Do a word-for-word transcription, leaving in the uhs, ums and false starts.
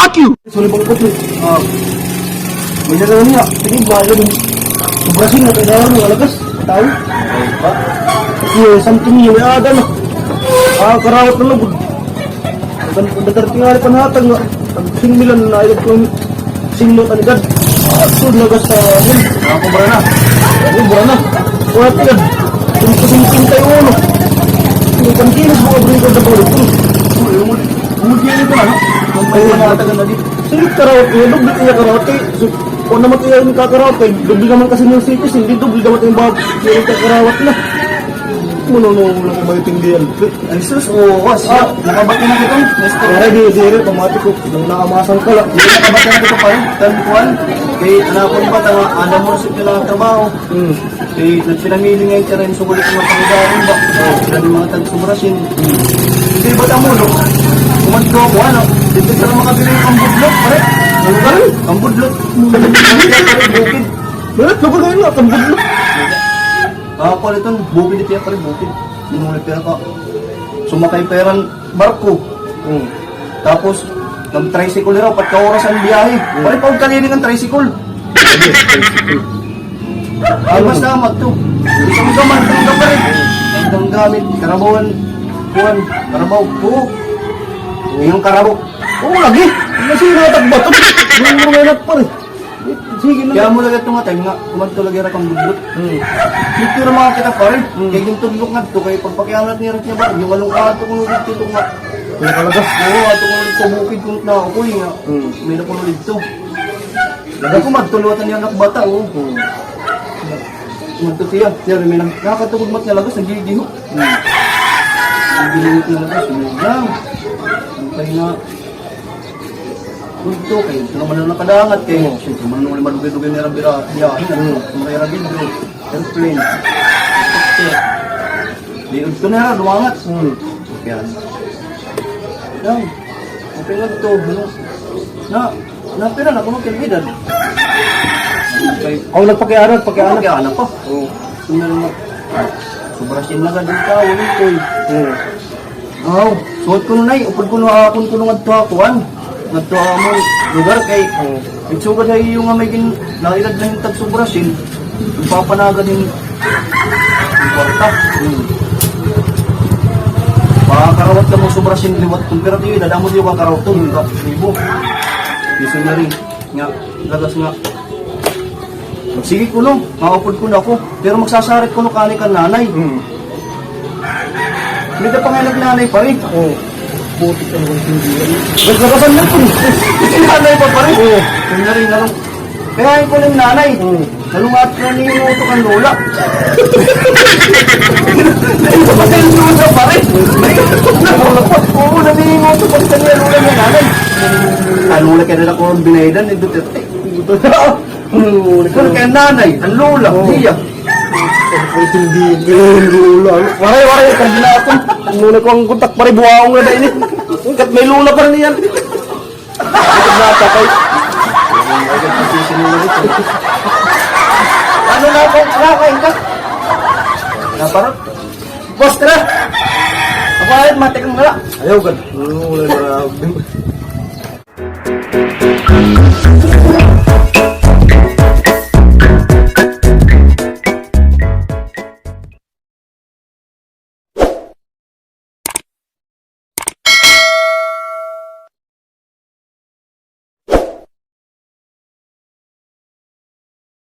Fuck you! Sorry, bangkot, eh. Ah. May na naman niya. Sige, bahala din. Sobrasing na kailangan ng alagas. Tao. Iya, something yun. Ah, ada na. Ah, karawat na lugod. Datar tingali panhatag nga. Singmilan na ilog ko. Singmot ang edad. Ah, ito na gasta. Ah, kubra na. Kubra na. Wala tigad. Singko-singko tayo, ano? Yung pantinas mo, abri ko sa pulot. Uy, yung Bumot niya ito, ano? Ang may mga taga na di. Sige, karawat niya, doble niya karawat kay, so, kung naman kaya yung kakarawat kay, doble naman kasi yung sitis, hindi doble naman yung bab-, yung kakarawat na. Ano, no, wala ko maintindihan. Ay, sus, oo, was. Ah, nakabati na kita, mister. Pare, di, di, di, pamati ko, nung nakamasang ka lang. Di, nakabati na kita, pare. Tan kuan, kay, anak ko, yung bata, nga, alam mo, sa kailangan trabaho. Hmm. Eh, nagpinamili nga ito rin, sugulit nga pangdaon ba? Oh, sila yung mga tag-Sobrasing. Hindi ba tamo, no? Kumadto ako, ano? Dito sila makabili ng kambudlot, pare. Ano ba? Kambudlot. Bukid. Bakit? Ano ba kayo na? Kambudlot. Ah, ako, ito, bukid ito, pare, bukid. Yung ulit pera ka. Sumakay pera. Barko. Hmm. Tapos, nag-tricycle nila, upat ka oras an biyahe. Hmm. Pare, pagkaliling an tricycle. Sige, tricycle. Ay, basta magto. Isang gaman, isang gaman. Isang gamit, karabawan, kuwan, karabaw. Oo. Yung karabaw. Oo, lagi. Kasi yung mga tagbato. Yung mga anak pa rin. Sige na. Kaya mo lagi ito nga time nga, kumadto lagi ra kambudlot. Hmm. Dito na mga kita pa rin. Hmm. Kaya yung tudlok nga ito, kaya pagpakianat niya rin niya ba, yung walong ka, ato kung dito nga. Wala talaga. Oo, ato kung dito bukid kung na ako, eh, nga. Hmm. May na kuno dito. Lagi kumadto, liwatan niya anak bata, oh. Hmm. Kumadto siya, siya rin may nag-, nakakatugod mat niya lagas, nagigiho. Hmm. Nagigiho na lagas, sumigang. Ang tayo na. Udto, kay udto naman na nakadangat, kay, siyempre, man nung madugay-dugay nira bira, biyahe, ano, marira bidro, airplane, helicopter. Di udto nira, dumangat. Hmm. Yan. Yan. Okay nga to, ano, na, na, pira na, kuno kay edad. Okay. Aw, nagpakiana, nagpakiana. Nagpakiana pa. Oo. Ano naman? Sobra siya na ganda yung tao, ano, Koy? Hmm. Aw, suot kuno, Nay, upod kuno, akon kuno ngadto ha kuan. Ngadto ha amon lugar kay, hmm, nagsugad ha iyo nga may gin-, nailad na hin tag-Sobrasing, nagpapanagan hin kwarta. Hmm. Makakarawat ka mo Sobrasing liwat, kun pira tiyo, idad amo tiyo kakarawat to, hmm, ka, libo. Missionary. Nga, lagas nga. Sige kuno, maupod kuno ako. Pero magsasarit kuno kani kan nanay. Hmm. May da pa nga nagnanay, pare. Oo. Putik ka naman, hindi yan. Naglagasan na po. Si nanay pa, pare. Oo. Kanya rin, ano. Kaya yung kuno yung nanay. Hmm. Nalungat na niyo ito kan lola. Ito pa sa lola, pare. Oo, nalungat pa. Oo, nalungat pa sa lola niya, nanay. Ano na kaya na ako ang binaydan ni Duterte? Ano kaya nanay? An lola, oo, niya. Ay, hindi, hindi, lola. Waray, waray, kardinal ako. Muna ko an kontak, pare, buhaon nga na ini. Kat may lola pa rin yan. Ito na, patay. Ano na ako? Ano ako, Inka? Naparot? Boss, tara! Ako ay, matik mo na. Ayaw, gad. Ano, wala na.